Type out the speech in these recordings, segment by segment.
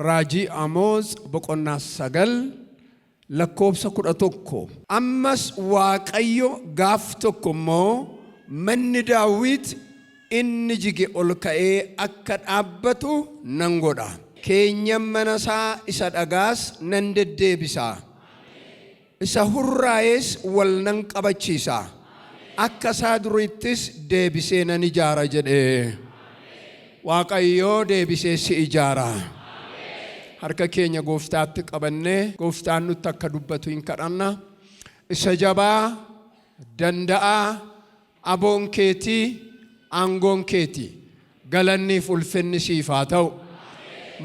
Raajii Amoos boqonnaa 9 lakkoobsa 11. Ammas Waaqayyo gaaf tokko immoo manni Daawit inni jige ol ka'ee akka dhaabbatu nan godha. Keenyan mana isaa isa dhagaas nan deddeebisa. Isa hurraa'es wal nan qabachiisa. Akka isaa duriittis deebisee nan ijaara jedhe. Waaqayyo deebisee si ijaara. Harka keenya gooftaatti qabannee gooftaan nutti akka dubbatu hin kadhanna. Isa jabaa, danda'aa, aboon keetii, aangoon keeti. Galanniif ulfinni siif haa ta'u.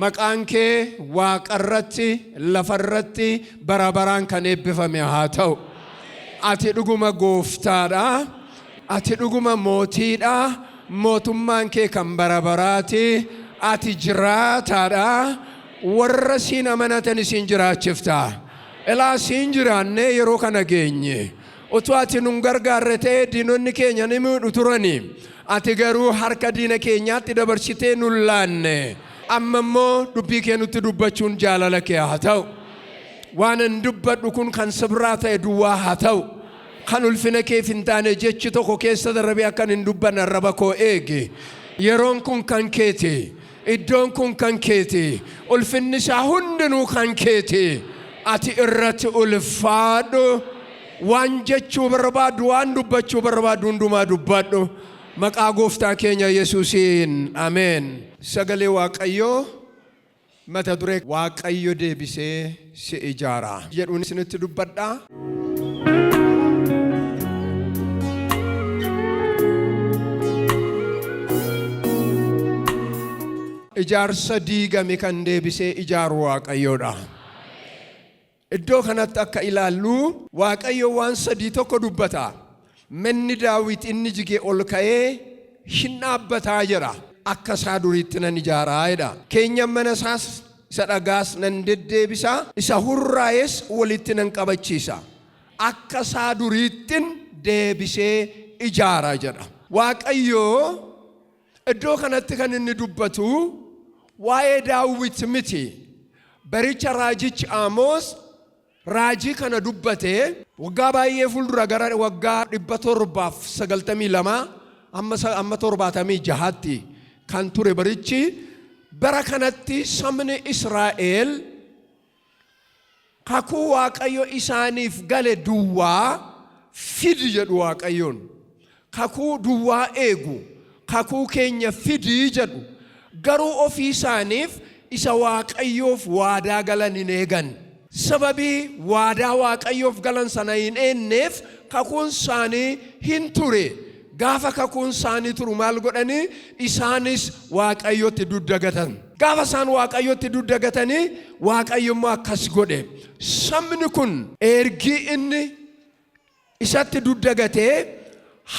Maqaan kee waaqarratti, lafarratti bara baraan kan eebbifame haa ta'u. Ati dhuguma gooftaadha. Ati dhuguma mootiidha. Mootummaan kee kan bara baraati. Ati jiraataadha. Warra siin amanatan siin jiraachifta. Ilaa siin jiraannee yeroo kana geenye. Utuu ati nun gargaarre ta'ee diinonni keenya ni miidhu turani. Ati garuu harka diina keenyaatti dabarsitee nun laanne. Amma immoo dubbii kee nutti dubbachuun jaalala kee haa ta'u. Waan an dubbadhu kun kan sibraa ta'e duwwaa haa ta'u. Kan ulfina keef hin taane jechi tokko keessa darbee akkan hin dubbanne arraba koo eegi. Yeroon kun kan keeti. Iddoon kun kan keeti. Ulfinni isaa hundinuu kan keeti. Ati irratti ulfaadhu. Waan jechuu barbaaddu, waan dubbachuu barbaaddu hundumaa dubbadhu. Maqaa gooftaa keenya Yesuusiin. Ameen. Sagalee Waaqayyoo mata duree Waaqayyo deebisee si ijaara jedhuun isinitti dubbadha. Ijaarsa diigame kan deebisee ijaaru Waaqayyoodha. Iddoo kanatti akka ilaallu Waaqayyo waan sadii tokko dubbata. Manni Daawit inni jige ol ka'ee hin dhaabbataa jedha. Akka isaa duriitti nan ijaaraa jedha. Keenyan mana isaas isa dhagaas nan deddeebisa, isa hurraa'es walitti nan qabachiisa. Akka isaa duriittin deebisee ijaara jedha. Waaqayyo iddoo kanatti kan inni dubbatu waa'ee Daawit miti. Baricha raajichi Amoos raajii kana dubbate waggaa baay'ee fuuldura gara waggaa 792 amma 76tti kan ture barichi bara kanatti sabni Israa'el kakuu Waaqayyo isaaniif gale duwwaa fidi jedhu Waaqayyoon. Kakuu duwwaa eegu, kakuu keenya fidi jedhu. Garuu ofii isaaniif isa Waaqayyoof waadaa galan hin eegan. Sababii waadaa Waaqayyoof galan sana hin eegneef kakuun isaanii hin ture. Gaafa kakuun isaanii turu maal godhanii? Isaanis Waaqayyotti dugda gatan. Gaafa isaan Waaqayyotti dugda gatanii Waaqayyo immoo akkas godhe. Sabni kun ergii inni isatti dugda gatee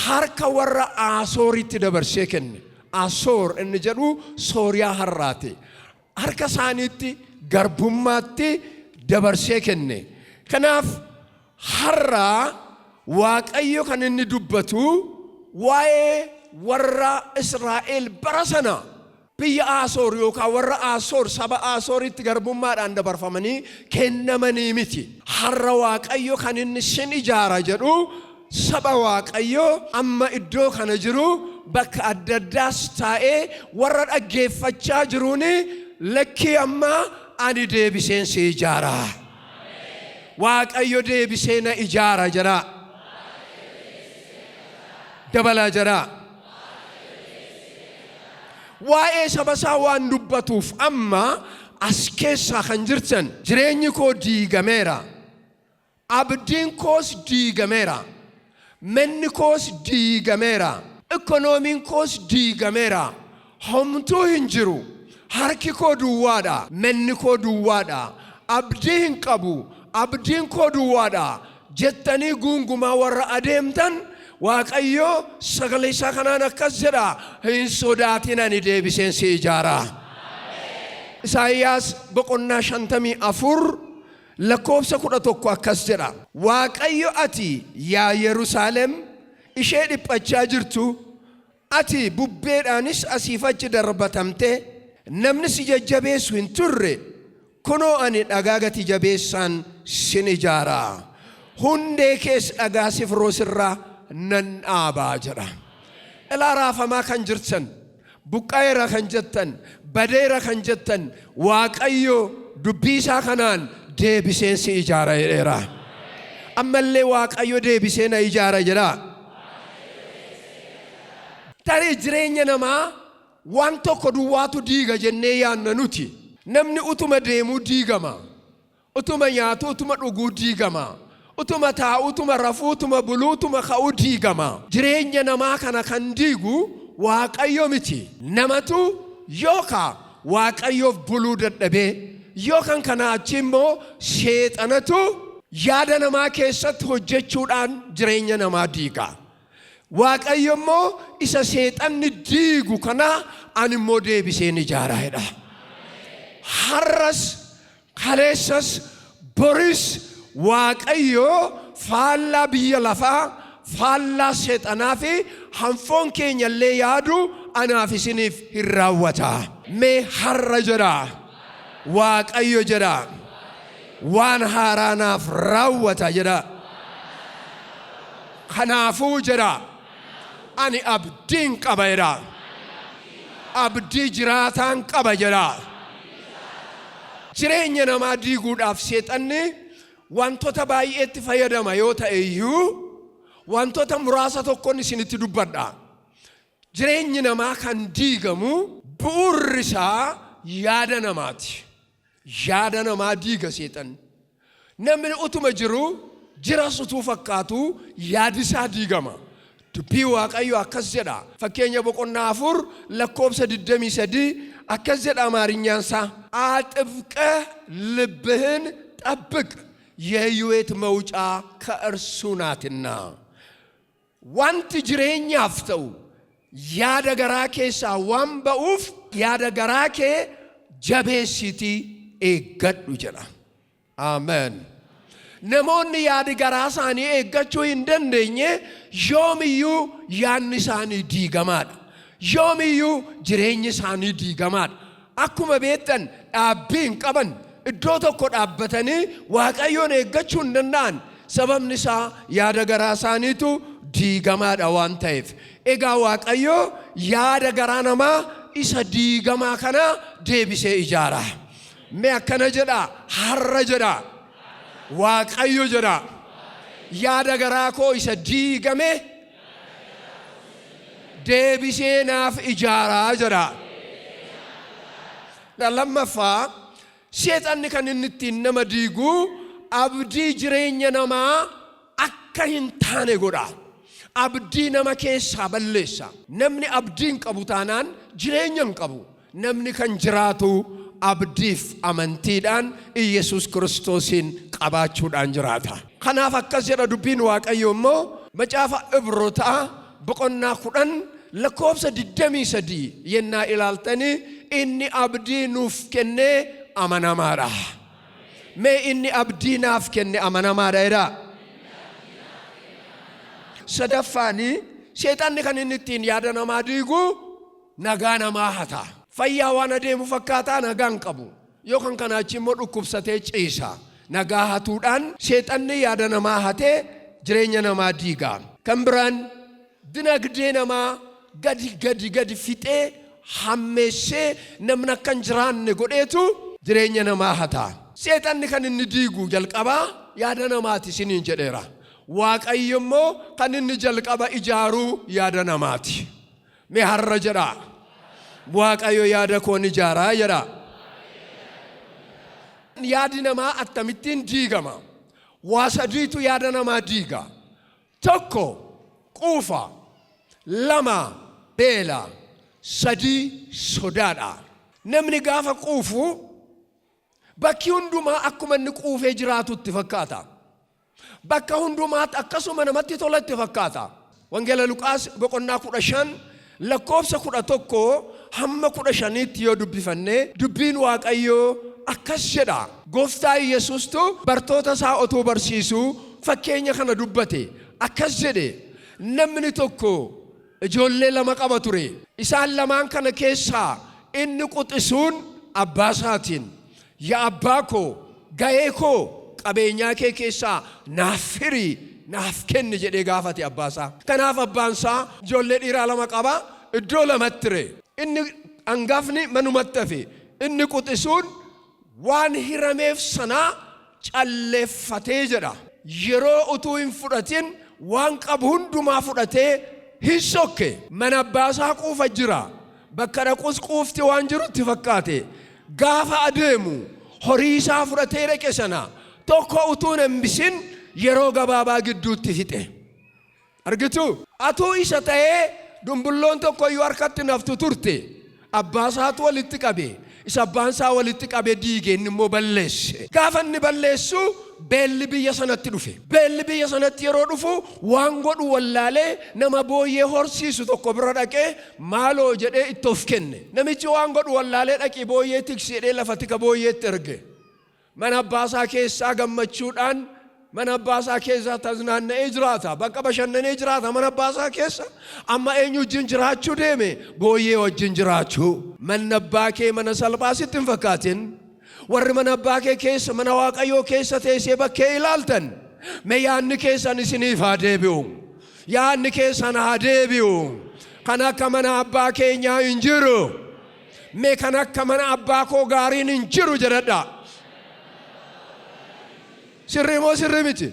harka warra Asooritti dabarsee kenne. Asoor inni jedhu Sooriyaa har'aati. Harka isaaniitti garbummaatti dabarsee kenne. Kanaaf har'a Waaqayyo kan inni dubbatu waa'ee warra Israa'el bara sana biyya Asoor yookaan warra Asoor saba Asooritti garbummaadhaan dabarfamanii kennamanii miti. Har'a Waaqayyo kan inni sin ijaara jedhu saba Waaqayyo amma iddoo kana jiru bakka adda addaas taa'ee warra dhaggeeffachaa jiruun lakkii amma ani deebiseen si ijaara. Waaqayyo deebisee na ijaara jedhaa. Dabalaa jedhaa. Waa'ee saba isaa waan dubbatuuf amma as keessaa kan jirtan jireenyi koo diigameera. Abdiin koos diigameera. Manni koos diigameera. Ikkonoomiin koos diigameera. Homtuu hin jiru. Harki koo duwwaadha. Manni koo duwwaadha. Abdii hin qabu. Abdiin koo duwwaadha. Jettanii guungumaa warra adeemtan Waaqayyo sagalee isaa kanaan akkas jedha. Hin sodaatin ani deebiseen si ijaara. Isaayyaas boqonnaa 54 lakkoofsa 11 akkas jedha. Waaqayyo ati yaa Yerusaalem ishee dhiphachaa jirtu, ati bubbeedhaanis asiif achi darbatamte, namni si jajjabeessu hin turre, Kunoo ani dhagaa gati jabeessaan sin ijaara. Hundee kees dhagaa sifroos irra nan dhaabaa jedha. Ilaa raafamaa kan jirtan, buqqa'eera kan jettan, badeera kan jettan, Waaqayyo dubbii isaa kanaan deebiseen si ijaara jedheera. Ammallee Waaqayyo deebisee na ijaara jedha. Tarii jireenya namaa waan tokko duwwaatu diiga jennee yaanna nuti. Namni utuma deemuu diigama. Utuma nyaatu, utuma dhuguu diigama. Utuma taa'u, utuma rafuu, utuma buluu, utuma ka'uu diigama. Jireenya namaa kana kan diigu Waaqayyo miti. Namatu yookaa Waaqayyoof buluu dadhabee yookaan kanaa achi immoo seexanatu yaada namaa keessatti hojjechuudhaan jireenya namaa diiga. Waaqayyo immoo isa seexanni diigu kana ani immoo deebiseen ijaaraa jedha. Har'as, kaleessas, boris Waaqayyo faallaa biyya lafaa, faallaa seexanaa fi hanfoon keenya illee yaadu anaaf isiniif hin raawwata. Mee har'a jedha. Waaqayyo jedha. Waan haaraa naaf raawwata jedha. Kanaafuu jedha. Ani abdiin qaba jedha. Abdii jiraataan qaba jedha. Jireenya namaa diiguudhaaf seexanni wantoota baay'eetti fayyadama yoo ta'e iyyuu wantoota muraasa tokkoon isinitti dubbadha. Jireenyi namaa kan diigamu bu'uurri isaa yaada namaati. Yaada namaa diiga seexanni. Namni utuma jiru jiras utuu fakkaatu yaadi isaa diigama. Dubbii Waaqayyo akkas jedha. Fakkeenya boqonnaa 4 lakkoobsa 23 akkas jedha Amaarinyaan isaa. አጥብቀህ ልብህን ጠብቅ የሕይወት መውጫ ከእርሱ ናትና። Wanti jireenyaaf ta'u yaada garaa keessaa waan ba'uuf yaada garaa kee jabeessitii eeggadhu jedha. Amen. Namoonni yaadi garaa isaanii eeggachuu hin dandeenye yoomiyyuu yaadni isaanii diigamaadha. Yoomiyyuu jireenyi isaanii diigamaadha. Akkuma beektan dhaabbii hin qaban iddoo tokko dhaabbatanii Waaqayyoon eeggachuu hin danda'an. Sababni isaa yaada garaa isaaniitu diigamaadha waan ta'eef. Egaa Waaqayyo yaada garaa namaa isa diigamaa kana deebisee ijaara. Mee akkana jedha, har'a jedha. Waaqayyo jedha. Yaada garaa koo isa diigame deebisee naaf ijaaraa jedha. Lammaffaa seexanni kan inni ittiin nama diigu abdii jireenya namaa akka hin taane godha. Abdii nama keessaa balleessa. Namni abdii hin qabu taanaan jireenya hin qabu. Namni kan jiraatu abdiif amantiidhaan Iyyasuus Kiristoosiin qabaachuudhaan jiraata. Kanaaf akkas jedha dubbiin Waaqayyo immoo macaafa Ibrootaa boqonnaa 10 lakkoofsa 23 yennaa ilaaltanii inni abdii nuuf kennee amanamaadha. Mee inni abdii naaf kenne amanamaadha jedhaa. Sadaffaanii seexanni kan inni ittiin yaada namaa diigu nagaa namaa hata. Fayyaa waan adeemu fakkaataa nagaa hin qabu. Yookaan kanaa achi immoo dhukkubsatee ciisa. Nagaa hatuudhaan seexanni yaada namaa hatee jireenya namaa diiga. Kan biraan dinagdee namaa gadi gadi gadi fixee hammeessee namni akka hin jiraanne godheetu jireenya namaa hata. Seexanni kan inni diigu jalqabaa yaada namaati isiniin jedheera. Waaqayyo immoo kan inni jalqaba ijaaruu yaada namaati. Mee har'a jedhaa. Waaqayyo yaada koon ijaaraa jedhaa. Yaadi namaa akkamittiin diigama? Waa sadiitu yaada namaa diiga. Tokko quufa, lama beela, sadii sodaadha. Namni gaafa quufu bakki hundumaa akkuma inni quufee jiraatutti fakkaata. Bakka hundumaatti akkasuma namatti tolatti fakkaata. Wangeela Luqaas boqonnaa 15 lakkoofsa 11 hamma 15tti yoo dubbifanne dubbiin Waaqayyoo akkas jedha. Gooftaa Yesuustu bartoota isaa otuu barsiisuu fakkeenya kana dubbate. Akkas jedhe namni tokko ijoollee lama qaba ture. Isaan lamaan kana keessaa inni quxisuun abbaa isaatiin Yaa abbaa koo, ga'ee koo qabeenyaa kee keessaa naaf hirii, naaf kenni jedhee gaafate abbaa isaa. Kanaaf abbaan isaa ijoollee dhiiraa lama qaba, iddoo lamatti hire. Inni hangafni manumatti hafe. Inni quxisuun waan hirameef sanaa calleeffatee jedha. Yeroo utuu hin fudhatin waan qabu hundumaa fudhatee hin sokke. Mana abbaa isaa quufa jira. Bakka dhaqus quufti waan jiru itti fakkaate. Gaafa adeemu horii isaa fudhatee dhaqe sana tokko utuu hin hambisin yeroo gabaabaa gidduutti fixe. Argituu? Atuu isa ta'ee dumbulloon tokko iyyuu harkatti hin haftu turte. Abbaa isaatu walitti qabe. Isa abbaan isaa walitti qabe diige, inni immoo balleesse. Gaafa inni balleessu beelli biyya sanatti dhufe. Beelli biyya sanatti yeroo dhufu waan godhu wallaalee nama booyyee horsiisu tokko bira dhaqee maaloo jedhee itti of kenne. Namichi waan godhu wallaalee dhaqii booyyee tiksi jedhee lafa tika booyyeetti erge. Mana abbaa isaa keessaa gammachuudhaan mana abbaa isaa keessa taznaanna'ee jiraata. Bakka bashannanee jiraata mana abbaa isaa keessa. Amma eenyu wajjin jiraachuu deeme? Booyyee wajjin jiraachuu. Manni abbaa kee mana salphaa sitti hin fakkaatin. Warri mana abbaa kee keessa, mana Waaqayyoo keessa teessee bakkee ilaaltan, mee yaadni keessan isiniif haa deebi'u. Yaadni keessan haa deebi'u. Kan akka mana abbaa keenyaa hin jiru. Mee kan akka mana abbaa koo gaariin hin jiru jedhadha. Sirrii moo sirrii miti?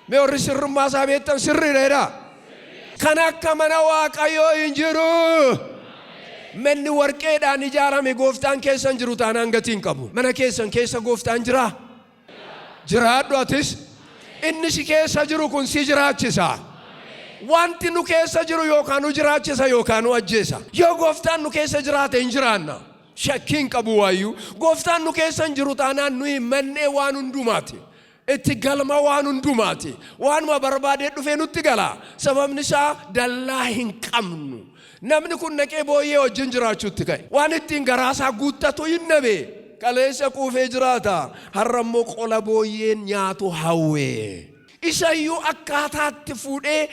Mee warri sirrummaa isaa beektan sirriidha jedhaa. Kan akka mana Waaqayyoo hin jiru. Manni warqeedhaan ijaarame gooftaan keessa hin jiru taanaan gatii hin qabu. Mana keessan keessa gooftaan jiraa? Jiraadhu atis. Inni si keessa jiru kun si jiraachisa. Wanti nu keessa jiru yookaan nu jiraachisa yookaan nu ajjeesa. Yoo gooftaan nu keessa jiraate hin jiraanna. Shakkii hin qabu waayyuu. Gooftaan nu keessa hin jiru taanaan nuyi mannee waan hundumaati. Itti galma waan hundumaati. Waanuma barbaadee dhufee nutti gala. Sababni isaa dallaa hin qabnu. Namni kun dhaqee booyyee wajjin jiraachuutti ka'e. Waan ittiin garaa isaa guuttatu hin dhabe. Kaleessa quufee jiraata. Har'a immoo qola booyyeen nyaatu hawwe. Isayyuu akkaataatti fuudhee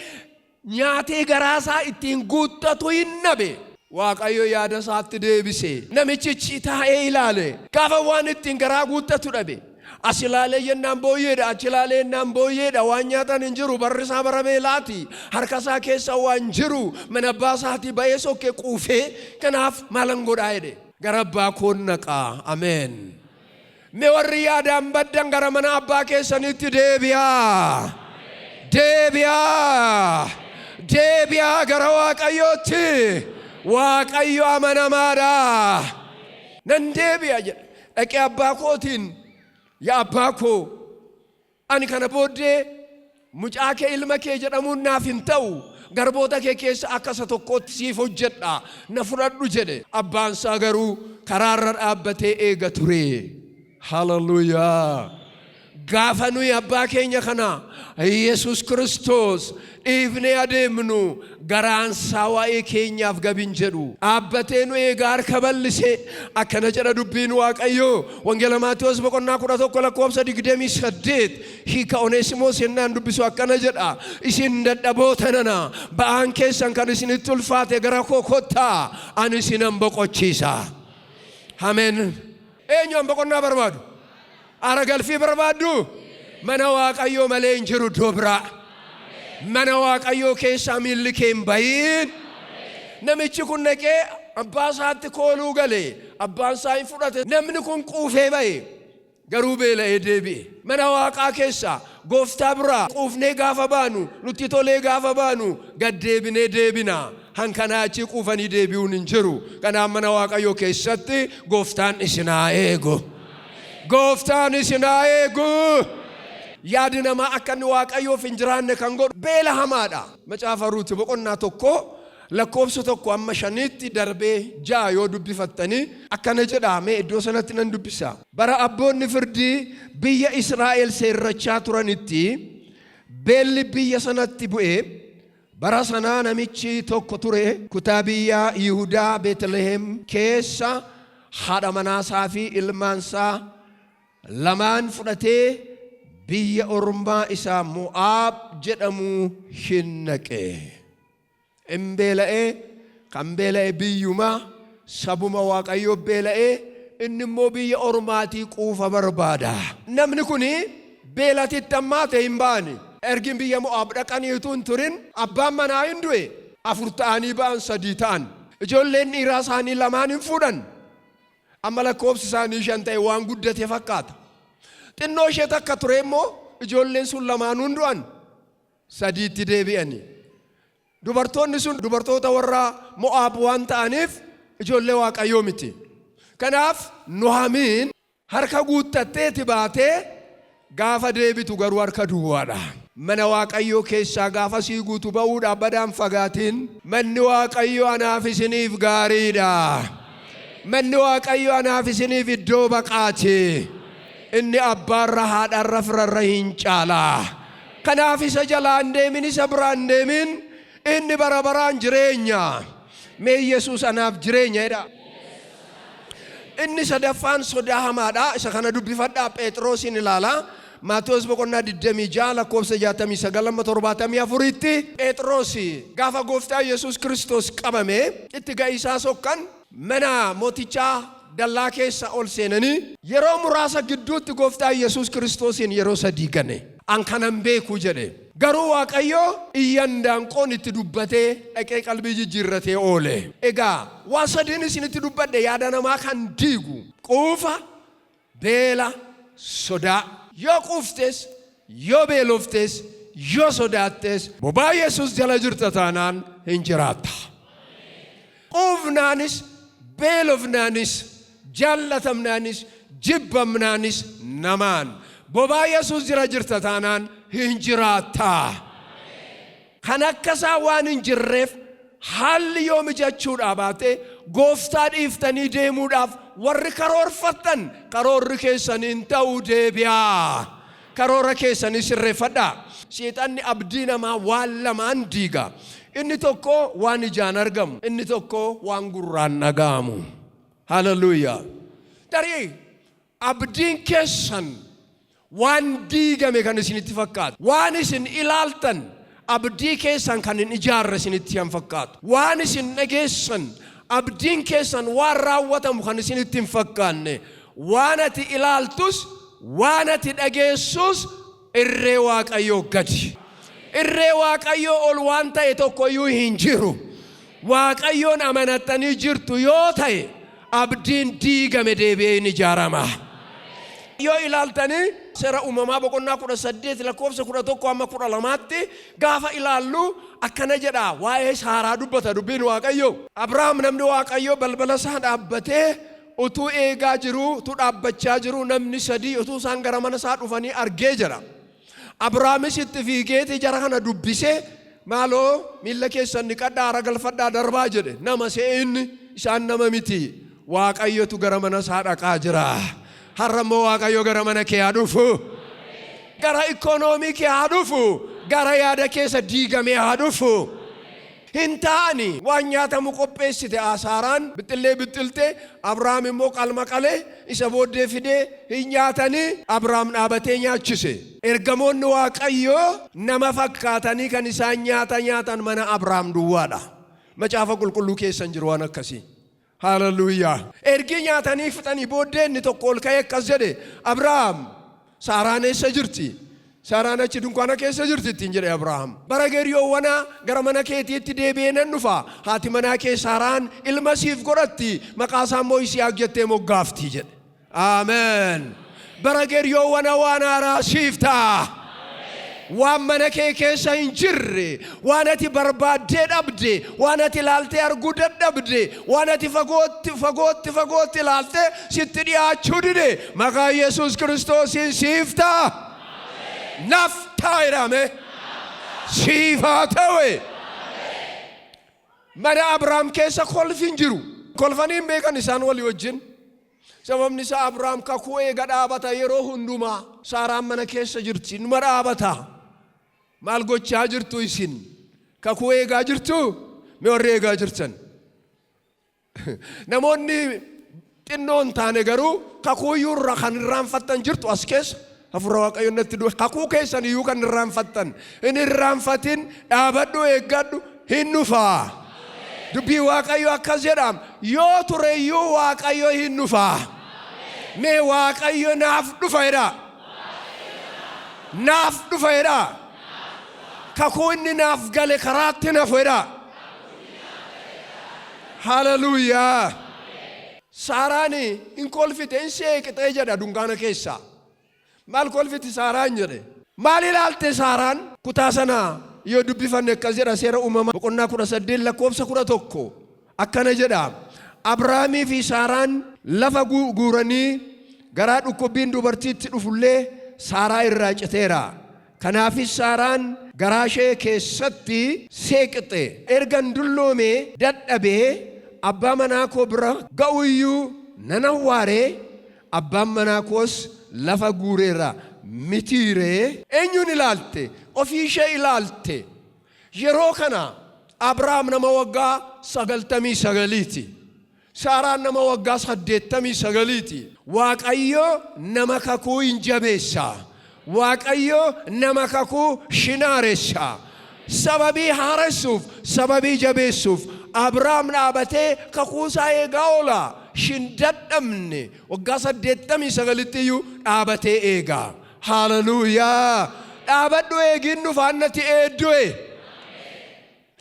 nyaatee garaa isaa ittiin guuttatu hin dhabe. Waaqayyo yaada isaatti deebise. Namichichi taa'ee ilaale. Gaafa waan ittiin garaa guuttatu dhabe. As ilaalee jennaan booyyeedha, achi ilaalee jennaan booyyeedha. Waan nyaatan hin jiru, barri isaa bara beelaati. Harka isaa keessa waan jiru, mana abbaa isaatii ba'ee sokke quufee, kanaaf maalan godhaa jedhe. Gara abbaa koon dhaqaa. Ameen. Mee warri yaadaan baddan gara mana abbaa keessaniitti deebi'aa. Deebi'aa. Deebi'aa gara Waaqayyootti. Waaqayyo amanamaadha. Nan deebi'a jedhe. Dhaqee abbaa kootiin, Yaa abbaa koo, ani kana booddee mucaa kee ilma kee jedhamuun naaf hin ta'u, garboota kee keessa akka isa tokkootti siif hojjedha, na fudhadhu jedhe. Abbaan isaa garuu karaa irra dhaabbatee eega ture. Haleluuyaa! Gaafa nuyi abbaa keenya kana Yesus Kiristoos dhiifnee adeemnu garaan isaa waa'ee keenyaaf gab hin jedhu. Dhaabbatee nu eega harka bal'isee akkana jedha dubbiin Waaqayyoo. Wangeela Maatewos boqonnaa 11 lakkoofsa 28 hiika Oneesimoos yennaan dubbisu akkana jedha. Isin dadhaboota nana ba'aan keessan kan isinitti ulfaate gara koo kottaa ani isinan boqochiisa. Ameen. Eenyu an boqonnaa barbaadu? Aara galfii barbaadduu? Mana Waaqayyoo malee hin jiru iddoo biraa. Mana Waaqayyoo keessaa miilli kee hin bahin. Namichi kun dhaqee abbaa isaatti kooluu gale. Abbaan isaa hin fudhate. Namni kun quufee ba'e. Garuu beela'ee deebi'e. Mana Waaqaa keessaa gooftaa biraa quufnee gaafa baanu, nutti tolee gaafa baanu gad deebinee deebina. Hankanaa achii quufanii deebi'uun hin jiru. Kanaaf mana Waaqayyoo keessatti gooftaan isin haa eegu. Gooftaan isin haa eegu. Yaadi namaa akka inni Waaqayyoof hin jiraanne kan godhu beela hamaadha. Macaafa Ruuti boqonnaa 1 lakkoofsa 1 amma 5tti darbee 6 yoo dubbifattanii akkana jedha, mee iddoo sanatti nan dubbisa. Bara abboonni firdii biyya Israa'el seerrachaa turanitti beelli biyya sanatti bu'e. Bara sana namichi tokko ture, kutaa biyya Yihudaa Beetlihem keessa haadha manaa isaa fi ilmaan isaa lamaan fudhatee biyya ormaa isa Mo'aab jedhamu hin dhaqe. In beela'e, kan beela'e biyyuma, sabuma Waaqayyoo beela'e, inni immoo biyya ormaatii quufa barbaada. Namni kun beelatitti hammaate hin ba'ani. Ergin biyya Mo'aab dhaqanii utuu hin turin abbaan manaa hin du'e. 4 ta'anii ba'an, 3 ta'an. Ijoolleen dhiiraa isaanii lamaan hin fuudhan. Amma lakkoofsi isaanii 5 ta'e, waan guddate fakkaata. Xinnoo ishee takka ture immoo ijoolleen sun lamaanuu hin du'an. 3tti deebi'ani. Dubartoonni sun dubartoota warra Mo'aab waan ta'aniif ijoollee Waaqayyoo miti. Kanaaf Nuhamiin harka guuttatteeti baatee gaafa deebitu garuu harka duwwaadha. Mana Waaqayyoo keessaa gaafa sii guutu ba'uudhaaf badaan fagaatiin. Manni Waaqayyoo anaaf isiniif gaariidha. Manni Waaqayyoo anaaf isiniif iddoo baqaati. Inni abbaarra, haadharra, firarra hin caala. Kanaaf isa jalaa hin deemin, isa biraa hin deemin, inni bara baraan jireenya. Mee "Yesuus anaaf jireenya" jedha. Inni sadaffaan sodaa hamaadha. Isa kana dubbifadhaa, Phexrosiin ilaalaa. Maatewos boqonnaa 26 lakkoofsa 69 amma 74tti Phexros gaafa gooftaa Yesuus Kiristoos qabame itti ga'iisaa sokkan mana mootichaa dallaa keessa ol seenanii yeroo muraasa gidduutti gooftaa Yesuus Kiristoosiin yeroo sadii gane. "An kanan beeku" jedhe. Garuu Waaqayyo iyyan daanqoon itti dubbatee dhaqee qalbii jijjiirratee oole. Egaa waan sadiin isinitti dubbadhe yaada namaa kan diigu: quufa, beela, sodaa. Yoo quuftes, yoo beeloftes, yoo sodaattes bobaa Yesuus jala jirta taanaan hin jiraatta. Quufnaanis, beelofnaanis, jaallatamnaanis, jibbamnaanis namaan bobaa Yesuus jira jirta taanaan hin jiraatta. Kan akkasaa waan hin jirreef haalli yoo mijachuudhaa baate gooftaa dhiiftanii deemuudhaaf warri karoorfattan, karoorri keessaniin ta'uu, deebi'aa. Karoora keessanii sirreeffadhaa. Seexanni abdii namaa waan lamaan diiga. Inni tokko waan ijaan argamu, inni tokko waan gurraan dhaga'amu. Hallelujah. Tarii abdiin keessan waan diigame kan isinitti fakkaatu. Waan isin ilaaltan abdii keessan kan hin ijaarre isinitti hin fakkaatu. Waan isin dhageessan abdiin keessan waan raawwatamu kan isinitti hin fakkaanne. Waan ati ilaaltus, waan ati dhageessus irree Waaqayyoo gadi. Irree Waaqayyoo ol waan ta'e tokko iyyuu hin jiru. Waaqayyoon amanattanii jirtu yoo ta'e abdiin diigame deebi'ee hin ijaarama. Yoo ilaaltanii Seera Uumamaa boqonnaa 18 lakkoofsa 11 hamma 12tti gaafa ilaallu akkana jedha, waa'ee Saaraa dubbata dubbiin Waaqayyo. Abrahaam namni Waaqayyo balbala isaa dhaabbatee utuu eegaa jiru, utuu dhaabbachaa jiru, namni sadii utuu isaan gara mana isaa dhufanii argee jira. Abrahaamis itti fiigeeti jara kana dubbisee, "Maaloo miilla keessan dhiqadhaa, hara galfadhaa, darbaa" jedhe. Nama se'e inni, isaan nama miti. Waaqayyotu gara mana isaa dhaqaa jira. Har'a immoo Waaqayyo gara mana kee haa dhufu. Gara ikoonoomii kee haa dhufu. Gara yaada keessa diigamee haa dhufu. Hin ta'ani, waan nyaatamu qopheessite. Saaraan bixxillee bixxilte, Abrahaam immoo qalma qalee isa booddee fidee hin nyaatanii, Abrahaam dhaabatee nyaachise. Ergamoonni Waaqayyoo nama fakkaatanii kan isaan nyaata nyaatan mana Abrahaam duwwaadha. Macaafa Qulqulluu keessa hin jiru waan akkasii. Haaleluyyaa. Ergi nyaatanii fixanii booddee inni tokko ol ka'ee akkas jedhe, "Abrahaam, Saaraan eessa jirti?" "Saaraan achi dunkaana keessa jirti" ittiin jedhe Abrahaam. "Bara geriyoowwanaa gara mana keetiitti deebi'ee nan dhufa. Haati manaa kee Saaraan ilma siif godhatti. Maqaa isaa immoo Yisihaaq jettee moggaafti" jedhe. Ameen. Bara geriyoowwana waan haaraa siif ta'a. Waan mana kee keessa hin jirre, waan ati barbaaddee dhabde, waan ati ilaaltee arguu dadhabde, waan ati fagootti fagootti fagootti ilaaltee sitti dhiyaachuu dide, maqaa Yesuus Kiristoosiin siif ta'a. Naf ta'a jedhame. Siif haa ta'u. Mana Abrahaam keessa kolfi hin jiru. Kolfanii hin beekan isaan walii wajjin. Sababni isaa Abrahaam kakuu eega dhaabata yeroo hundumaa. Saaraan mana keessa jirti. Numa dhaabata. Maal gochaa jirtu isin? Kakuu eegaa jirtu? Mee warri eegaa jirtan? Namoonni xinnoo hin taane garuu kakuu iyyuu irraa kan irraanfattan jirtu as keessa. Hafuura Waaqayyo natti du'e. Kakuu keessan iyyuu kan irraanfattan. Hin irraanfatin, dhaabadhu, eeggadhu, hin dhufaa. Dubbii Waaqayyo akkas jedha. Yoo ture iyyuu Waaqayyo hin dhufaa. Mee Waaqayyo naaf dhufa jedhaa. Naaf dhufa jedhaa. Kakuu inni naaf gale karaatti nafu jedhaa. Haleluuyaa. Saaraan hin kolfite, hin seeqixee jedha dunkaana keessaa. Maal kolfiti Saaraan jedhe? Maal ilaalte Saaraan? Kutaa sana yoo dubbifanne akkas jedha, Seera Uumamaa boqonnaa 18 lakkoofsa 11 akkana jedha. Abrahaamii fi Saaraan lafa guuranii garaa dhukkubbiin dubartiitti dhufullee Saaraa irraa citeera. Kanaafis Saaraan garaa ishee keessatti seeqxe. Ergan dulloomee dadhabee abbaa manaa koo bira ga'uyyuu nan awwaaree, abbaan manaa koos lafa guureera mitiiree? Eenyuun ilaalte? Ofii ishee ilaalte. Yeroo kana Abrahaam nama waggaa 99ti. Saaraan nama waggaa 89ti. Waaqayyo nama kakuu hin jabeessa. Waaqayyo nama kakuu shinaaressa. Sababii haaressuuf, sababii jabeessuuf Abrahaam dhaabatee kakuu isaa eegaa oola. Shin dadhabne, waggaa 89tti iyyuu dhaabatee eega. Haleluuyaa! Dhaabadhu, eegiin dhufaan natti eeddu'e.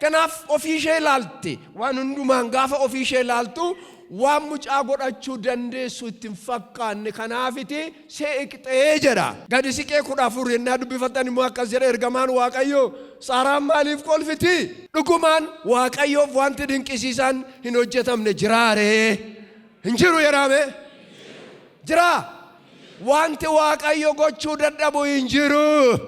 Kanaaf ofii ishee ilaalte. Waan hundumaan gaafa ofii ishee ilaaltu waan mucaa godhachuu dandeessu itti hin fakkaanne, kanaafiti seeqxee jedha. Gadi siqee 14 yennaa dubbifattan immoo akkas jedha, ergamaan Waaqayyoo, "Saaraan maaliif kolfiti? Dhugumaan Waaqayyoof wanti dinqisiisaan hin hojjetamne jiraaree?" Hin jiru jedhame. Jiraa? Wanti Waaqayyo gochuu dadhabu hin jiru.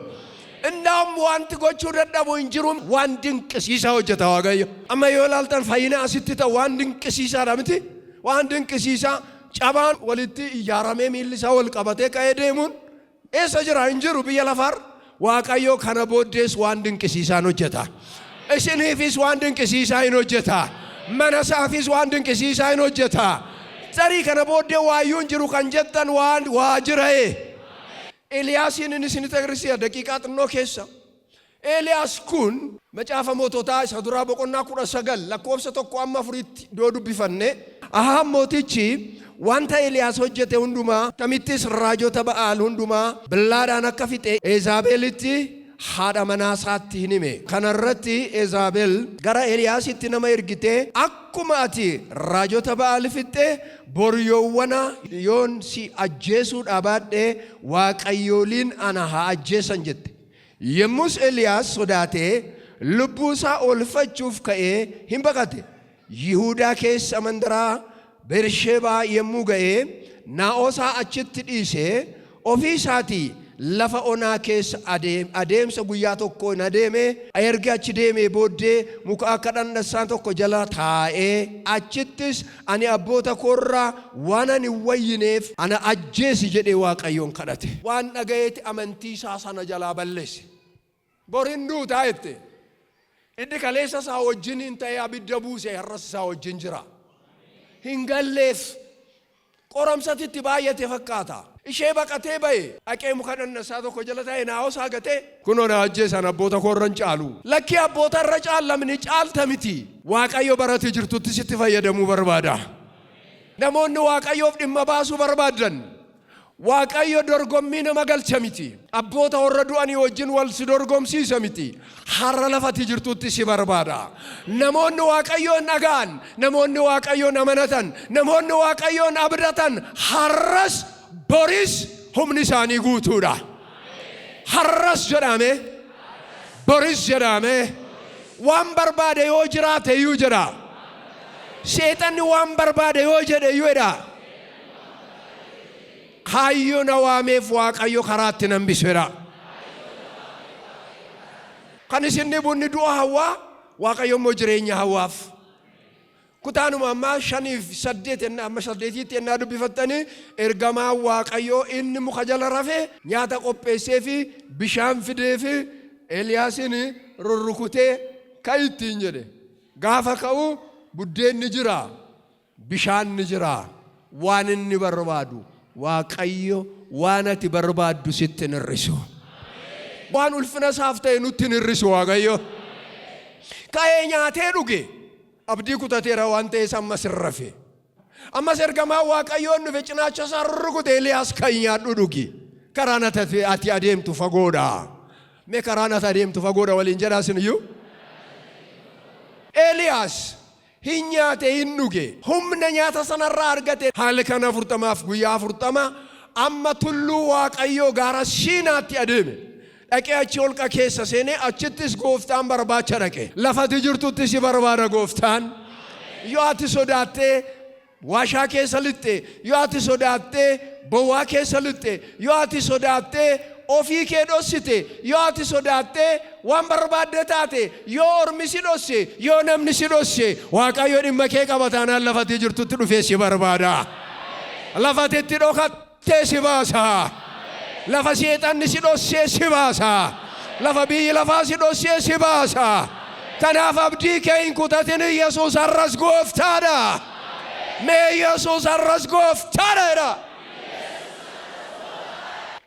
Indaa'um wanti gochuu dadhabu hin jiru. Waan dinqisiisaa hojjeta Waaqayyo. Amma yoo ilaaltan fayyina asitti ta'u waan dinqisiisaadha miti? Waan dinqisiisaa, cabaan walitti ijaaramee, miilli isaa wal qabatee ka'ee deemuun eessa jira? Hin jiru biyya lafaarra. Waaqayyo kana booddees waan dinqisiisaan hojjeta. Isiniifis waan dinqisiisaa hin hojjeta. Mana isaafis waan dinqisiisaa hin hojjeta. Tarii kana booddee waayyuu hin jiru kan jettan, waan waa jira'e. Eeliyaasiin inni isinitti agarsiisa daqiiqaa xinnoo keessa. Eeliyaas kun Macaafa Moototaa isa duraa boqonnaa 19 lakkoofsa 1 amma 4tti iddoo dubbifanne, Ahaab mootichi wanta Eeliyaas hojjete hundumaa, akkamittis raajota Ba'aal hundumaa billaadhaan akka fixe Eezaabeelitti, haadha manaa isaatti hin hime. Kana irratti Eezaabel gara Eeliyaasitti nama ergitee, "Akkuma ati raajota Ba'aal fixxe, bor yoowwana yoon si ajjeesuu dhaabaadhe waaqayyooliin ana haa ajjeesan" jette. Yommus Eliyaas sodaatee lubbuu isaa oolfachuuf ka'ee hin baqate. Yihuudaa keessa mandaraa Bersheebaa yommuu ga'e, naa'oo isaa achitti dhiisee, ofii isaatii lafa onaa keessa adeemsa guyyaa tokkoo in adeeme. Erga achi deemee booddee muka akka dhandhassaa tokko jala taa'ee, achittis, "Ani abboota koo irraa waanan hin wayyineef ana ajjeesi" jedhee Waaqayyoon kadhate. Waan dhaga'eeti amantii isaa sana jalaa balleesse. "Bor hin duutaa" jette. Inni kaleessa isaa wajjiniin ta'ee abidda buuse har'as isaa wajjin jira. Hin galleef, qoramsatti itti baay'ate fakkaata. Ishee baqatee ba'e, dhaqee muka dhandhassaa tokko jala taa'e, naa'oo isaa gatee, "Kunoo na ajjeesan, abboota koo irra hin caalu." Lakkii, abboota irra caallamni caalta miti. Waaqayyo barati jirtutti sitti fayyadamuu barbaada. Namoonni Waaqayyoof dhimma baasuu barbaadan, Waaqayyo dorgommii nama galcha miti. Abboota warra du'anii wajjin wal si dorgomsiisa miti. Har'a lafati jirtutti si barbaada. Namoonni Waaqayyoon dhaga'an, namoonni Waaqayyoon amanatan, namoonni Waaqayyoon abdatan har'as boris humni isaanii guutuudha. Har'as jedhame, boris jedhame, waan barbaade yoo jiraate iyyuu jedha. Seexanni waan barbaade yoo jedhe iyyuu jedha. Kaayyoo na waameef Waaqayyo karaatti nan hambiseera. Kan isin dhibu inni du'a hawwaa, Waaqayyo immoo jireenya hawwaaf. Kutaanuma ammaa shaniif saddeet ennaa amma saddeetiitti ennaa dubbifattanii, ergamaan Waaqayyoo inni muka jala rafe nyaata qopheessee fi bishaan fidee fi Eeliyaasiin rurrukutee, "Ka'i" ittiin jedhe. Gaafa ka'u buddeenni jira, bishaan ni jira. Waan inni barbaadu, Waaqayyo waan ati barbaaddu sitti hin hir'isu. Waan ulfina isaaf ta'e nutti hin hir'isu Waaqayyo. Ka'ee nyaatee dhuge, abdii kutateera waan ta'eef ammas hin rafe. Ammas ergamaan Waaqayyoon dhufe cinaacha isaa rukute Eeliyaas kan nyaadhu dhugi. Karaan ati adeemtu fagoodha. Mee karaan ati adeemtu fagoodha waliin jedhaa isin iyyuu. Eeliyaas hin nyaate hin dhuge. Humna nyaata sanarraa argate halkan 40f guyyaa 40 amma tulluu Waaqayyoo gaara Siinaatti adeeme. Dhaqee achi holqa keessa seenee achittis gooftaan barbaacha dhaqe. Lafati jirtutti si barbaada gooftaan. Yoo ati sodaattee waashaa keessa lixxe, yoo ati sodaattee bowwaa keessa lixxe, yoo ati sodaattee ofii kee dhossite, yoo ati sodaattee waan barbaadde taate, yoo ormi si dhosse, yoo namni si dhosse, Waaqayyo dhimma kee qaba taanaan lafati jirtutti dhufee si barbaada. Lafati itti dhokattee si baasa. Lafa seexanni si dhossee si baasa. Lafa biyyi lafaa si dhossee si baasa. Kanaaf abdii kee hin kutatin Yesuus har'as gooftaadha. Mee Yesuus har'as gooftaadha jedha.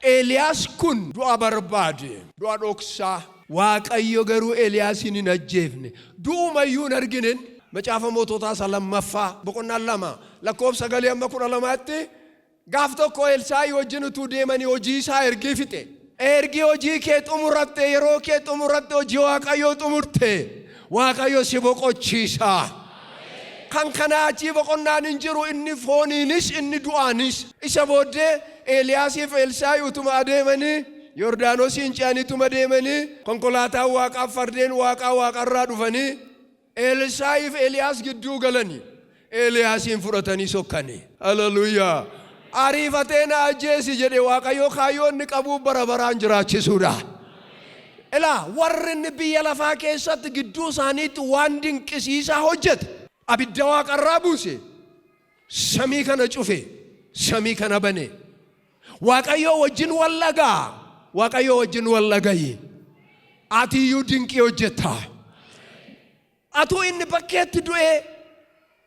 Eeliyaas kun du'a barbaade. Du'a dhoksaa. Waaqayyo garuu Eeliyaasiin hin ajjeefne. Du'uma iyyuu hin arginen. Macaafa Moototaa isa lammaffaa boqonnaa 2 lakkoofsa 9 hamma 12tti gaaf tokko Elsaa'i wajjin utuu deemanii hojii isaa ergii fixe. Ergi hojii kee xumuratte, yeroo kee xumuratte, hojii Waaqayyoo xumurte, Waaqayyo si boqochiisa. Kan kanaa achii boqonnaan hin jiru, inni fooniinis, inni du'aanis. Isa booddee Eeliyaasiif Elsaa'i utuma adeemanii, Yordaanosiin ce'anii utuma deemanii, konkolaataan Waaqaaf fardeen Waaqaa Waaqarraa dhufanii, Elsaa'iif Eeliyaas gidduu galani. Eeliyaasiin fudhatanii sokkani. Haleluuyaa! Ariifatee na ajjeesi jedhe Waaqayyo kaayyoo inni qabuuf bara baraan jiraachisuudha. Ilaa warri inni biyya lafaa keessatti gidduu isaaniitti waan dinqisiisaa hojjete. Abidda waaqarraa buuse. Samii kana cufe. Samii kana bane. Waaqayyoo wajjin wal dhagaa. Waaqayyoo wajjin wal dhaga'i. Ati iyyuu dinqii hojjetta. Atuu inni bakkeetti du'ee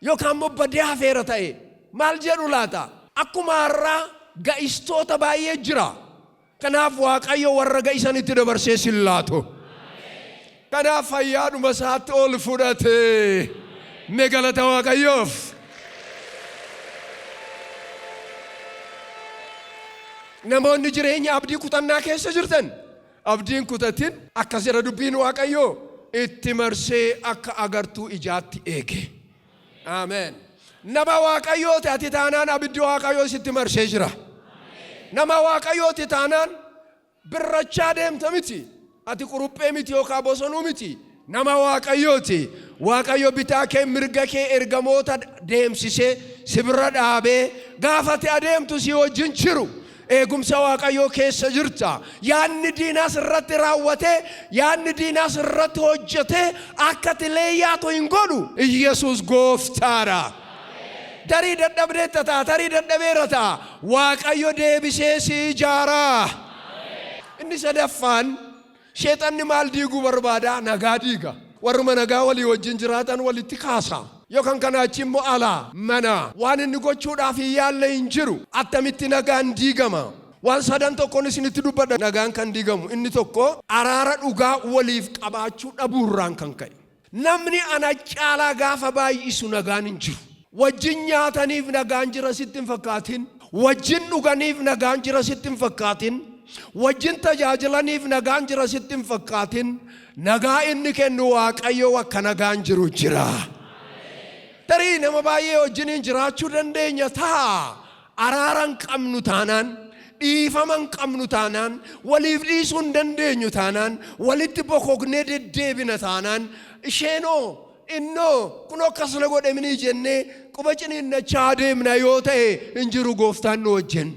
yookaan immoo badee hafeera ta'e maal jedhu laata? Akkuma har'aa ga'istoota baay'ee jira. Kanaaf Waaqayyo warra ga'isanitti dabarsee sin laatu. Kanaaf fayyaadhuma isaatti ol fudhate. Mee galata Waaqayyoof. Namoonni jireenya abdii kutannaa keessa jirtan abdiin kutatin akkas jedha dubbiin Waaqayyoo itti marsee akka agartuu ijaatti eege. Ameen. Nama Waaqayyooti ati taanaan abiddi Waaqayyoo sitti marsee jira. Nama Waaqayyooti taanaan birrachaa deemta miti. Ati quruphee miti yookaan bosonuu miti. Nama Waaqayyooti. Waaqayyo bitaa kee mirga kee ergamoota deemsisee si bira dhaabee gaafa ati adeemtu si wajjin jiru. Eegumsa Waaqayyoo keessa jirta. Yaadni diinaa sirratti raawwatee, yaadni diinaa sirratti hojjetee akka ati leeyyaatu hin godhu. Iyyasuus gooftaadha. Tarii dadhabdeetta ta'a, tarii dadhabeera ta'a. Waaqayyo deebisee si ijaara. Inni sadaffaan Sheexanni maal diiguu barbaada? Nagaa diiga. Warruma nagaa walii wajjin jiraatan walitti kaasa. Yookaan kanaa achi immoo alaa, manaa waan inni gochuudhaaf hin yaalle hin jiru. Attamitti nagaan diigama? Waan sadan tokkoon isinitti dubbadha nagaan kan diigamu. Inni tokko araara dhugaa waliif qabaachuu dhabuurraan kan ka'e. Namni ana caalaa gaafa baay'isu nagaan hin jiru. Wajjin nyaataniif nagaan jira sitti hin fakkaatin. Wajjin dhuganiif nagaan jira sitti hin fakkaatin. Wajjin tajaajilaniif nagaan jira sitti hin fakkaatin. Nagaa inni kennu Waaqayyo akka nagaan jiru jira. Tarii nama baay'ee wajjiniin jiraachuu dandeenya ta'a. Araara hin qabnu taanaan, dhiifama hin qabnu taanaan, waliif dhiisuu hin dandeenyu taanaan, walitti bokoknee deddeebina taanaan, isheenoo, innoo, kunoo akkas na godhe minii jennee quba ciniinnachaa adeemna yoo ta'e hin jiru gooftaan nu wajjin.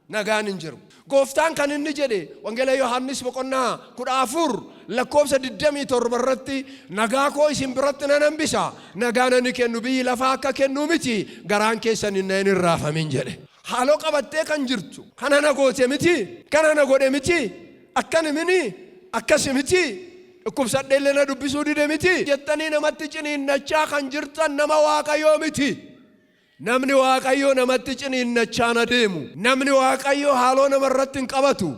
Nagaan hin jiru. Gooftaan kan inni jedhe Wangeela Yohaannis boqonnaa 14 lakkoofsa 27 irratti nagaa koo isin biratti nan hambisa, nagaan ani kennu biyyi lafaa akka kennuu miti, garaan keessan hin hin raafamin jedhe. Haaloo qabattee kan jirtu kana na goote miti, kana na godhe miti, akkani mini, akkasi miti, dhukkubsadhee illee na dubbisuu dide miti jettanii namatti ciniinnachaa kan jirtan nama Waaqayyoo miti. Namni Waaqayyoo namatti ciniinnachaa hin adeemu. Namni Waaqayyoo haaloo nama irratti hin qabatu.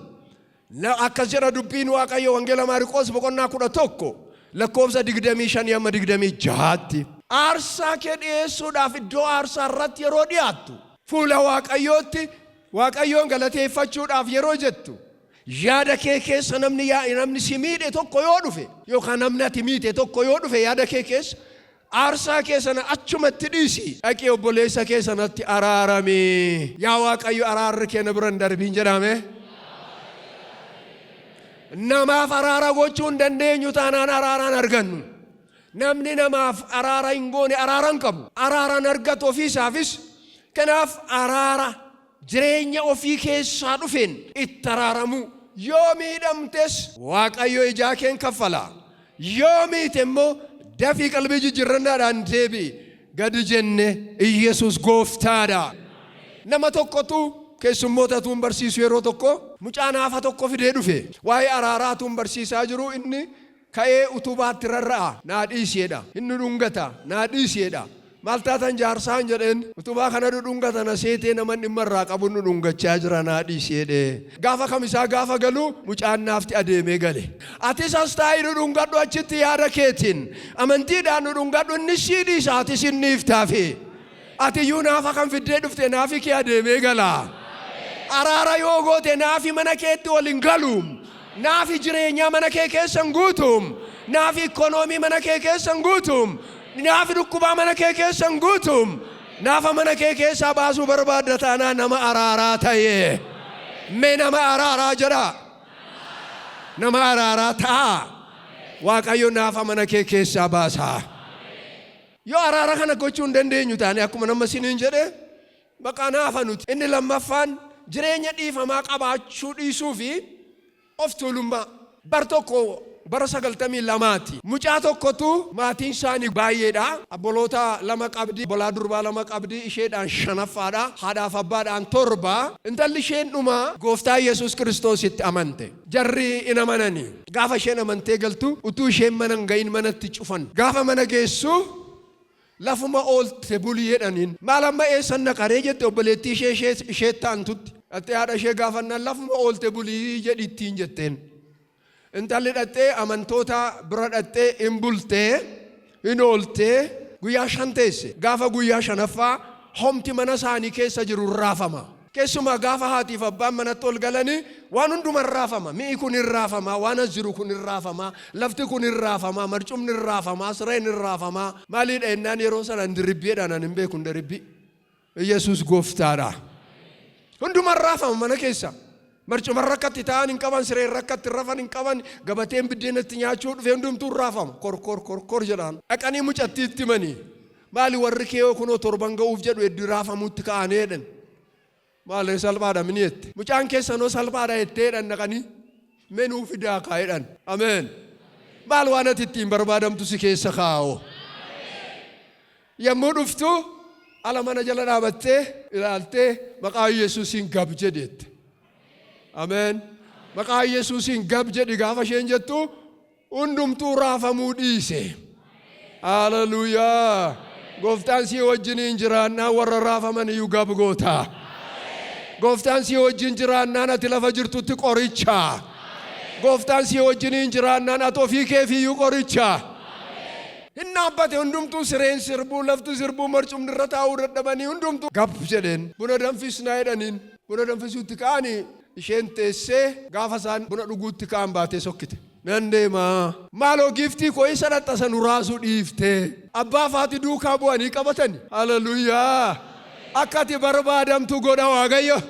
Akkas jedha dubbiin Waaqayyoo Wangeela Maariqoos boqonnaa 11 lakkoofsa 25 hamma 26tti. Aarsaa kee dhiyeessuudhaaf iddoo aarsaa irratti yeroo dhiyaattu, fuula Waaqayyootti Waaqayyoon galateeffachuudhaaf yeroo jettu, yaada kee keessa namni si miidhe tokko yoo dhufe, yookaan namni ati miite tokko yoo dhufe yaada kee keessa, aarsaa kee sana achumatti dhiisi. Dhaqii obboleessa kee sanatti araarami. Yaa Waaqayyo, araarri kee na bira hin darbiin jedhame. Namaaf araara gochuu hin dandeenyu taanaan araaraan argannu. Namni namaaf araara hin goone araara hin qabu. Araaraan argatu ofiisaafis. Kanaaf araara jireenya ofii keessaa dhufeen itti araaramuu. Yoo miidhamtes Waaqayyo ijaa keen kaffala. Yoo miite immoo dafii qalbii jijjiirrannaadhaan deebi'i. Gadi jenne Iyyasuus gooftaadha. Nama tokkotu keessummoota tuun barsiisu yeroo tokko mucaa naafa tokko fidee dhufe. Waa'ee araaraa tuun barsiisaa jiru inni ka'ee utubaatti rarra'a. Naa dhiisi jedha. Inni dhungata. Naa dhiisi jedha. Maal taatan jaarsaan jedheen. Utubaa kana dhudhungata na seetee naman dhimma irraa qabu nu dhungachaa jira, naa dhiisi jedhee. Gaafa kamisaa gaafa galu mucaan naafti adeemee gale. Atis as taa'ii dhudhungadhu achitti yaada keetiin. Amantiidhaan dhudhungadhu, innis sii dhiisa, atis hin dhiiftaafi. Ati iyyuu naafa kan fiddee dhufte naafi kee adeemee gala. Araara yoo goote naafi mana keetti ol hin galu. Naafi jireenyaa mana kee keessa hin guutu. Naafi ikoonoomii mana kee keessa hin guutu. Naafi dhukkubaa mana kee keessa hin guutu. Naafa mana kee keessaa baasuu barbaadda taanaan nama araaraa ta'e. Mee nama araaraa jedha. Nama araaraa ta'a. Waaqayyo naafa mana kee keessaa baasa. Yoo araara kana gochuu hin dandeenyu taane, akkuma nama isiniin jedhe, maqaa naafa nuti. Inni lammaffaan jireenya dhiifamaa qabaachuu dhiisuu fi of tuulummaa. Bar tokko bara 92ti. Mucaa tokkotu maatiin isaanii baay'eedha. Obboloota lama qabdi, obbolaa durbaa lama qabdi, isheedhaan shanaffaadha. Haadhaaf abbaadhaan torba. Intalli isheen dhumaa Gooftaa Yesuus Kiristoositti amante. Jarri in amanani. Gaafa isheen amantee galtu utuu isheen mana hin ga'in manatti cufan. Gaafa mana geessu lafuma oolte bulii jedhaniin. Maal amma eessan naqaree jette obboleettii ishee ishee taantutti. Dhattee haadha ishee gaafannaan lafuma oolte bulii jedhi ittiin jetteen. Intalli dhattee amantoota bira dhattee hin bultee hin ooltee guyyaa 5 teesse. Gaafa guyyaa shanaffaa homti mana isaanii keessa jiru raafama. Keessumaa gaafa haatiif abbaan manatti ol galanii waan hunduma raafama. Mi'i kun hin raafama, waan as jiru kun hin raafama, lafti kun hin raafama, marcumni hin raafama, sireen hin raafama. Maaliidha jennaan yeroo sana hin dirribbiidhaan ani hin beeku hin dirribbii. Yesuus gooftaadha. Hunduma raafama mana keessa. Marcuma rakkatti taa'an hin qaban, sireen rakkatti rafan hin qaban, gabateen biddeenatti nyaachuu dhufe hundumtuu raafama. Kor kor kor kor jedhaan. Dhaqanii mucattiitti himanii. Maali warri kee yoo kunoo torban ga'uuf jedhu hedduu raafamuutti ka'anii jedhan. Maali salphaadha mini jette. Mucaan keessanoo salphaadha jettee jedhan dhaqanii. Menuu fidaa kaa jedhan. Ameen. Maal waan ati ittiin barbaadamtu si keessa kaa'o. Yommuu dhuftu ala mana jala dhaabattee ilaaltee maqaa Yesuusiin gab jedheette. Ameen. Maqaa Yesuusiin gab jedhi gaafa isheen jettu hundumtuu raafamuu dhiise. Haleluuyaa. Gooftaan si wajjiniin jiraannaan warra raafaman iyyuu gab goota. Gooftaan si wajjin jiraannaan ati lafa jirtutti qoricha. Gooftaan si wajjiniin jiraannaan ati ofii keef iyyuu qoricha. Hin dhaabbate hundumtuu, sireen sirbuu, lafti sirbuu, marcumni irra taa'uu dadhabanii hundumtuu gab jedheen. Buna danfisnaa jedhaniin. Buna danfisuutti ka'anii isheen teessee gaafa isaan buna dhuguutti ka'an baatee sokkite. Nan deemaa. Maaloo giiftii koo isa dhaxxa nu raasuu dhiiftee. Abbaa faati duukaa bu'anii qabatani. Haleluuyaa. Akka ati barbaadamtu godha Waaqayyo.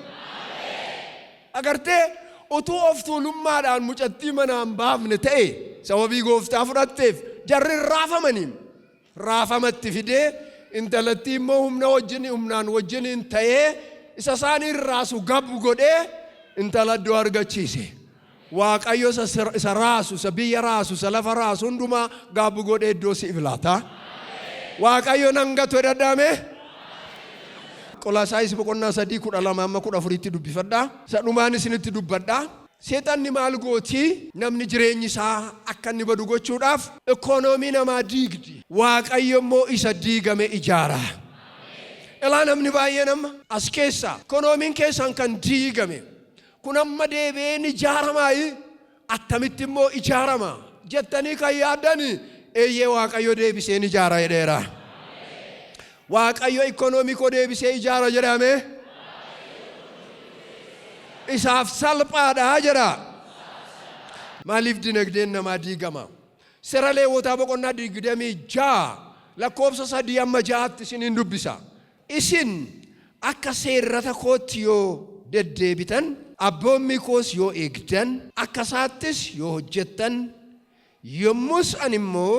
Agartee, utuu of tuulummaadhaan mucattii manaan baafne ta'e, sababii gooftaa fudhatteef jarri raafamaniin raafamatti fidee, intalattii immoo humna wajjin humnaan wajjiniin ta'ee isa isaaniin raasu gab godhee intala iddoo argachiise. Waaqayyo isa raasu, isa biyya raasu, isa lafa raasu hundumaa gab godhee iddoo siif laata. Waaqayyo nan gatu jedhadhaame. Qolaasaayis boqonnaa 3 12 amma 14tti dubbifadhaa. Isa dhumaan isinitti dubbadhaa. Seexanni maal gooti? Namni jireenyi isaa akka inni badu gochuudhaaf ikoonoomii namaa diigdi. Waaqayyo immoo isa diigame ijaara. Ilaa, namni baay'een amma as keessaa ikoonomiin keessan kan diigame kun amma deebi'ee ni ijaaramaayi, attamitti immoo ijaarama jettanii kan yaaddani, eeyyee, Waaqayyo deebisee ni ijaara jedheera. Waaqayyo ikoonoomii koo deebisee ijaara jedhame. Isaaf salphaadha jedha. Maaliif dinagdeen namaa diigama? Seera Leewwotaa boqonnaa 26 lakkoofsa 3 amma 6tti isiniin dubbisa. Isin akka seerrata kootti yoo deddeebitan, abboommii koos yoo eegdan, akka isaattis yoo hojjettan, yommus ani immoo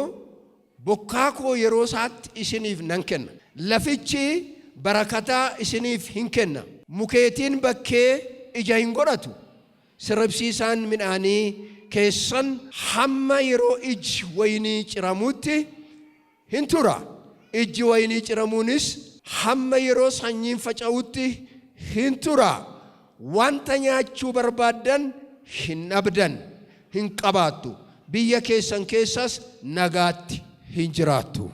bokkaa koo yeroo isaatti isiniif nan kenna. Lafichi barakataa isiniif hin kenna. Mukeetiin bakkee ija hin godhatu. Sirribsiisaan midhaanii keessan hamma yeroo iji wayinii ciramuutti hin tura. Ijji wayinii ciramuunis hamma yeroo sanyiin faca'utti hin tura. Wanta nyaachuu barbaaddan hin dhabdan, hin qabaattu. Biyya keessan keessas nagaatti hin jiraattu.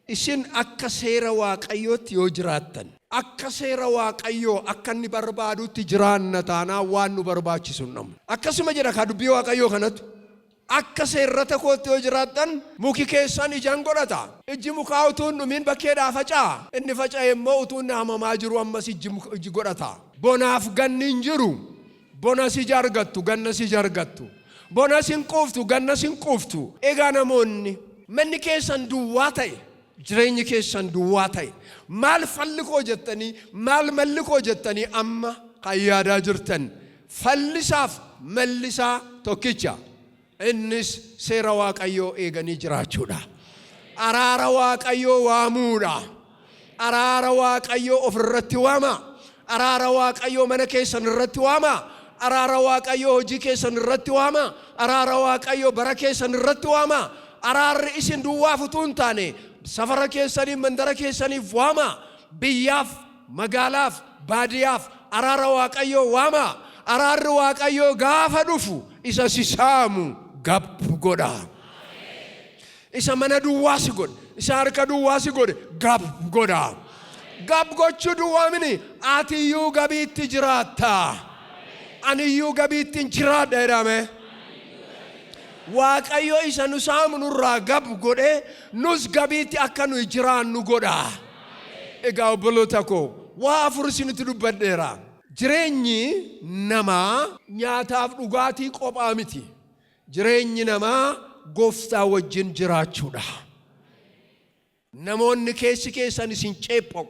Isin akka seera Waaqayyootti yoo jiraattan, akka seera Waaqayyoo akka inni barbaadutti jiraanna taanaan waan nu barbaachisu hin dhabnu. Akkasuma jedha kaa dubbii Waaqayyoo kanatu. Akka seerrata kootti yoo jiraattan muki keessan ija hin godhata. Ijji mukaa utuu hin dhumin bakkeedhaa faca'a. Inni faca'e immoo utuu inni haamamaa jiru ammas iji godhata. Bonaaf ganni hin jiru. Bonas ija argattu, gannas ija argattu. Bonas hin quuftu, gannas hin quuftu. Egaa namoonni manni keessan duwwaa ta'e, jireenyi keessan duwwaa ta'e, maal falli koo jettanii, maal malli koo jettanii amma kan yaadaa jirtan, fallisaaf mallisaa tokkicha. Innis seera Waaqayyoo eeganii jiraachuudha. Araara Waaqayyoo waamuudha. Araara Waaqayyoo ofirratti waama. Araara Waaqayyoo mana keessan irratti waama. Araara Waaqayyoo hojii keessan irratti waama. Araara Waaqayyoo bara keessan irratti waama. Araarri isin duwwaaf utuu hin taane safara keessaniif, mandara keessaniif waama. Biyyaaf, magaalaaf, baadiyaaf araara Waaqayyoo waama. Araarri Waaqayyoo gaafa dhufu isa si saamu gab godha. Isa mana duwwaa si godhe, isa harka duwwaa si godhe gab godha. Gab gochuu duwwaa mini, ati iyyuu gabiitti jiraatta. Ani iyyuu gabiitti hin jiraadha jedhame. Waaqayyo isa nu saamu nurraa gab godhee nus gabiitti akka nuyi jiraannu godha. Egaa obboloota koo, waa afur isinitti dubbadheera. Jireenyi namaa nyaataaf dhugaatii qophaa miti. Jireenyi namaa gooftaa wajjin jiraachuudha. Namoonni keessi keessan isin ceepha'u.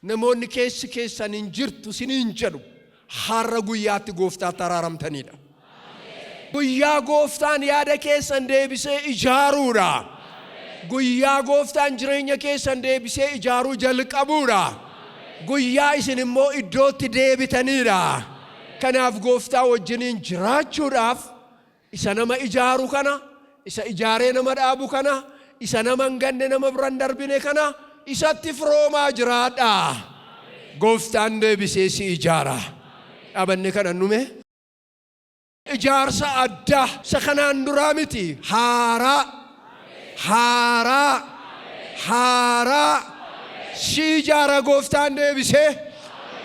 Namoonni keessi keessan hin jirtu isiniin jedhu. Har'a guyyaatti gooftaatti araaramtanidha. Guyyaa gooftaan yaada keessan deebisee ijaaruudha. Guyyaa gooftaan jireenya keessan deebisee ijaaruu jalqabuudha. Guyyaa isin immoo iddootti deebitaniidha. Kanaaf gooftaa wajjiniin jiraachuudhaaf isa nama ijaaru kana, isa ijaaree nama dhaabu kana, isa nama hin ganne, nama bira hin darbine kana isatti firoomaa jiraadha. Gooftaan deebisee si ijaara. Dhaabanne kana nume. Ijaarsa addaa isa kanaan duraa miti, haaraa, haaraa, haaraa si ijaara. Gooftaan deebisee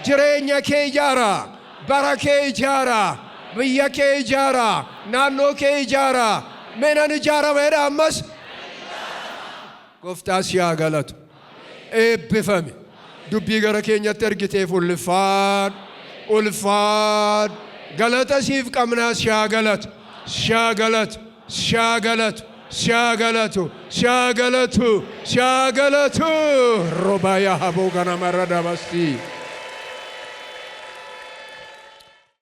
jireenya kee ijaara, bara kee ijaara, biyya kee ijaara, naannoo kee ijaara. Mee nan ijaarama jedha ammas. Gooftaa si haa galatu. Eebbifame. Dubbii gara keenyatti ergiteef ulfaadhu, ulfaadhu. Galata siif qabnaa, si haa galatu, si haa galatu, si haa galatu, si haa galatu, si haa galatu, si haa galatu. Robaaya haboo ganamarra dabasti.